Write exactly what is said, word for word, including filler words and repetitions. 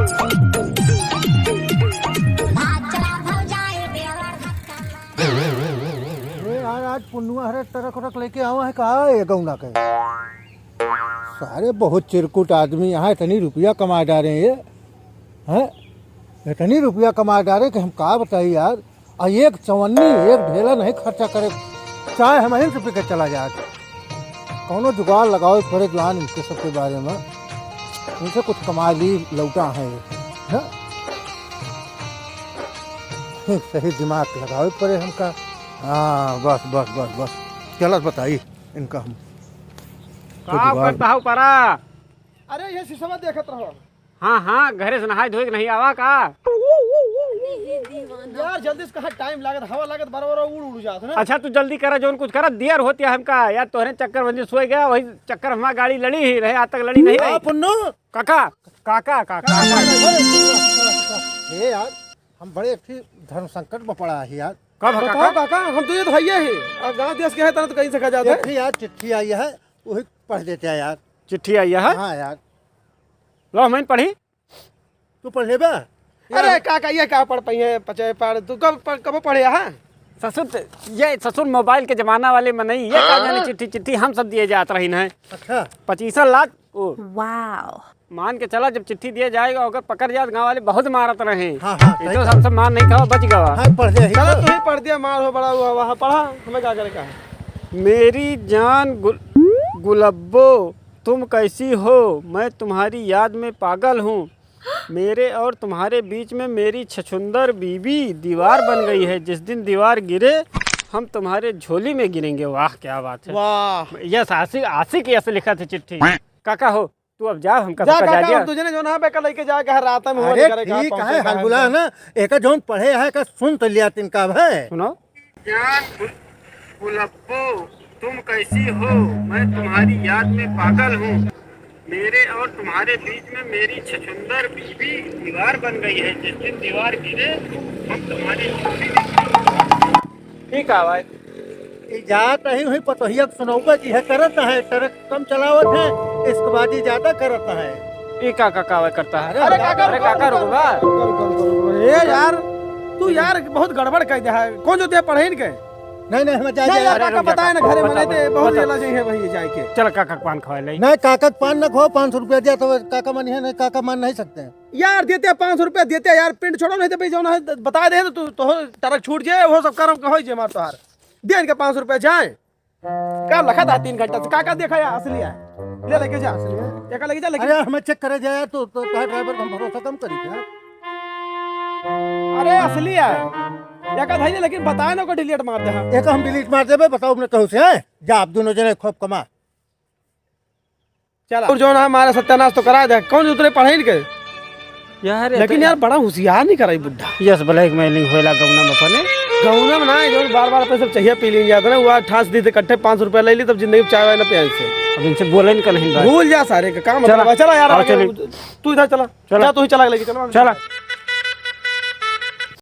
ए यार, आज पुन्नुआ हरे ट्रक व्रक लेके आवा है का ये गौना के? सारे बहुत चिरकुट आदमी यहाँ इतनी रुपया कमा डारे हैं ये, हैं? इतनी रुपया कमा डारे कि हम का बताई यार। आ एक चवन्नी, एक ढेला नहीं खर्चा करे, चाहे हम यहीं से पी के चला जाए। कौनो जुगाड़ लगावे पड़े जवान इनके सबके बारे में, इनसे कुछ कमा ली लौटा है, हैं? सही दिमाग लगावे पड़े हमका। हाँ, बस, बस, बस, बस। चलत बताई इनका हम। का जुगाड़। करता हो परा? अरे, ये शीशवा देखत रहो। हाँ, हाँ, घरे से नहाए धोए के नहीं आवा का? यार, जल्दी से कहाँ टाइम लागत, हवा लागत, बार बार उड़ उड़ जात है ना। अच्छा, तू जल्दी करा, जौन कुछ करा, देर होती है हमका। यार, तोहरे चक्कर में सोए गया, वही चक्कर हमार गाड़ी लड़ी ही रहे, आज तक लड़ी नहीं रही। पुन्नू। काका, काका, काका, काका। ए यार, हम बड़े एक ठे धर्म संकट में पड़ा है यार। कब बताओ काका? काका, हम तो ये तो भैया ही। अब गाँव देश के है, तना तो कहीं से खा जाते हैं। एक ठे यार चिट्ठी आई है, वही पढ़ देते हैं यार। चिट्ठी आई है? हाँ यार। लो, हम पढ़ी। तू पढ़ लेबा? अरे काका, ये का पढ़ पाई है, पचे पाड़, तू कब पढ़-, कब पढ़े यहाँ? ससुर त-, ये ससुर मोबाइल के जमाना वाले में नहीं, ये का जाने चिट्ठी, चिट्ठी हम सब दिए जात रही न। अच्छा। पच्चीस लाख, ओ। वाओ। मान के चला, जब चिट्ठी दिए जाएगा, अगर पकड़ जात, गाँव वाले बहुत मारत रहे। हाँ, हाँ, ये सही तो कहा। सबसे मार नहीं खावा, बच गवा। हाँ, पढ़ दे, चलो, तो। तू ही पढ़ दिया, मार हो बड़ा हुआ, वहाँ पढ़ा, हमें का करे का है? मेरी जान गुल-, गुलब्बो, तुम कैसी हो? मैं तुम्हारी याद में पागल हूँ। मेरे और तुम्हारे बीच में मेरी छछुंदर बीबी दीवार बन गई है। जिस दिन दीवार गिरे, हम तुम्हारे झोली में गिरेंगे। वाह, क्या बात है। वाह। यस, आशिक, आशिक यस लिखा थे चिट्ठी। काका हो, तू अब जा, हमका जा सबका जा काका, दिया। हम तुझे ने जो ना बेका लेके जाके हर रात में अरे करे का ठीक पहुंचे है, का हलगुला है। ना, एका जौन पढ़े है, का सुन तो लिया तिनका भाई। सुनाओ। जान गुल-, गुलब्बो, तुम कैसी हो? मैं तुम्हारी याद में पागल हूँ। मेरे और तुम्हारे बीच में मेरी छछुंदर बीबी दीवार बन गई है। जिस दिन दीवार गिरे, हम तुम्हारी झोली में ठीक है भाई। ई जात रही हुई पतोहिया के सुनौबा जी है, करत है, ट्रक कम चलावत है, इसके बाद ई ज्यादा करत है। ई का, का, का करता है? अरे, अरे, काका, अरे, काका, रुको, रुको, रुको, रुको, रुको। ए यार, तू यार बहुत गड़बड़ कर दे है। कौन जो ते पढ़े इनके? नहीं, नहीं, हमें जा, नहीं, जा, यार, जा, काका, रुक जा, बताए ना घरे में, बता, नहीं ते बता, बहुत बता। जेला जाई है वही जाए के। चल, काका के पान खवाए ले। नहीं, काका के पान न खो, पाँच सौ रुपया दिया तो काका मानी है, नहीं, काका मान नहीं सकते हैं। यार, देते पाँच सौ रुपया, देते यार, पिंड छोड़ो, नहीं तो भाई, जौन है, बता दे तो तू, तो ट्रक छूट जाए, वो सब करम के होई जे मार तोहार। दे इनके पाँच सौ रुपया, जाए। का लखा था तीन घंटा से, का, का देखा यार, असली है। ले लेके जा, असली है। एका लेके जा, लेके अरे, हमें चेक करे जाए यार, तो, तो, तो ड्राइवर का हम भरोसा कम करी क्या? अरे, असली है। एका धइले, लेकिन बताए ना को डिलीट मार दे, हाँ। एक हम डिलीट मार देबे, बताओ अपने कहू से, हैं? जा, आप दोनों जने खूब कमा। चला। और जौन है हमारा सत्यानाश तो करा दे। कौन उतरे पढ़े इनके? यार, ये लेकिन तो यार, बड़ा होशियार नहीं कराई बुढ़ा। यस, blackmailing होला गौना में अपने। गौना में ना, जो बार-बार पैसे चाहिए पी लीन जाता ना, वो ठास दी थे, इकट्ठे पाँच सौ रुपया ले ली, तब जिंदगी में चाय वाय ना पिया इनसे। अब इनसे बोले इनका नहीं बात। भूल जा सारे का काम चला। बता, चला यार, आओ, आगे चलिए। तू इधर चला। चला। जा, तू ही चला, लगी, चला। चला।